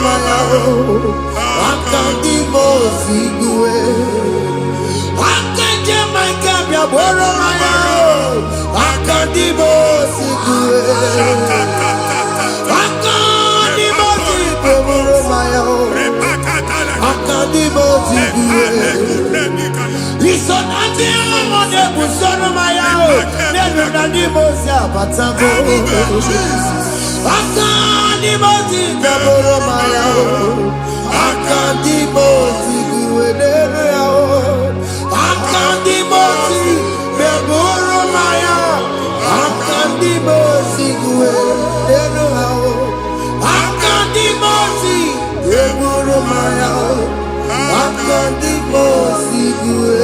m agha. Aka ndị mozi igwe, aka Jemaika bịa bụrụ m agha. Aka ndị mozi igwe, aka ndị mozi igwe bụrụ m agha. Aka ndị mozi igwe. Iso na ndị ahụ na-ebusoro m agha, n'elu na ndị mozi abatago. Aka ndị mozi bịabụrụ m agha. Aka ndị mozi igwe n'elu ya. Aka ndị mozi bịabụrụ m agha. Aka ndị mozi igwe n'elu ha. Aka ndị mozi eburu m agha. Aka ndị mozi igwe.